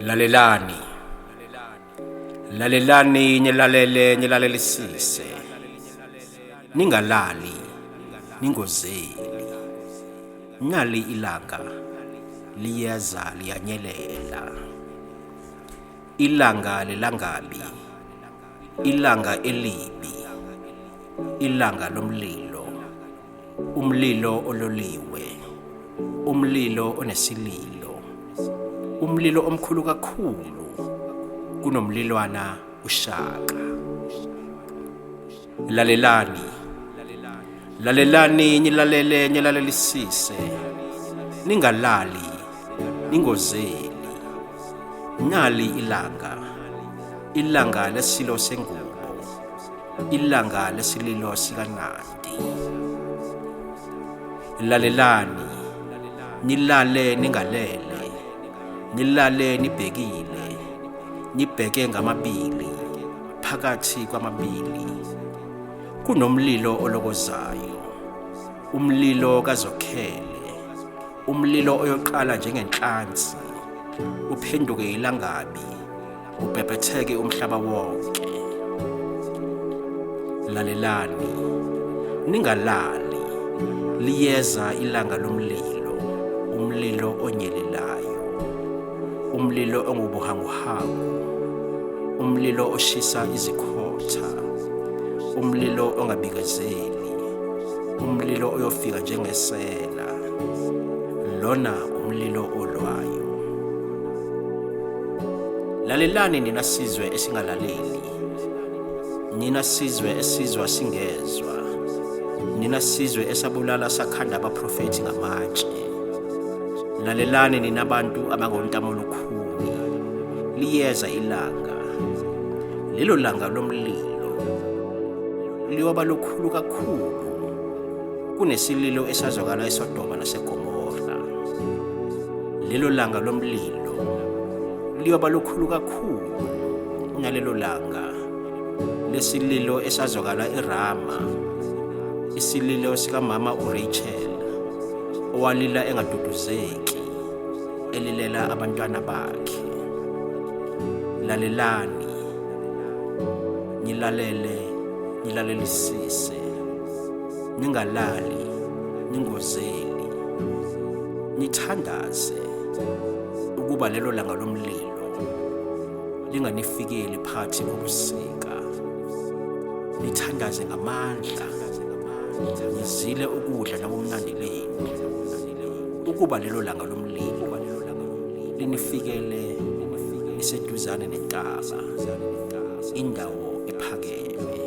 Lalelani. Lalelani nilalele nilalelisise. Ningalali, ningozeli. Nali ilanga liyeza liyanyelela. Ilanga lelangabi, ilanga elibi, ilanga lomlilo, umlilo ololiwe, umlilo onesililo, umlilo omkhulu kakhulu kunomlilwana uShaka. Lalelani, lalelani nilalele nilalelisise, ningalali, ningozeli. Nali ilanga, ilanga lesilo sengubo, ilanga lesililo sikaNandi. Lalelani, nilale ningalele, nilale nibhekile, nibheke ngamabili, phakathi kwamabili. Kunomlilo olokozayo, umlilo kaZokhele, umlilo oyoqala njengenhlansi, uphenduke ilangabi, ubhebhetheke umhlaba wonke. Lalelani, ningalali, liyeza ilanga lomlilo, umlilo onyelelayo, umlilo ongubuhanguhangu, umlilo oshisa izikhotha, umlilo ongabikezeli, umlilo oyofika njengesela. Lona umlilo olwayo. Lalelani nina sizwe esingalaleli, nina sizwe esizwa singezwa, nina sizwe esabulala sakhanda abaprofethi ngamatshe. Lalelani nina bantu abangontamo lukhuni, liyeza ilanga, lelo langa lomlilo liyoba lukhulu kakhulu kunesililo esazwakala eSodoma naseGomora. Lelo langa lomlilo liyoba lukhulu kakhulu kunalelo langa lesililo esazwakala eRama, isililo sikamama uRachel owalila engaduduzeki elilela abantwana bakhe. Lalelani, nilalele, nilalelisise, ningalali, ningozeli, nithandaze ukuba lelo langa lomlilo linganifikeli phakathi kobusika. Nithandaze ngamandla, nizile ukudla nabumnandi lenu, ukuba lelo langa lomlilo linifikele niseduzane nentaba, indawo ephakeme.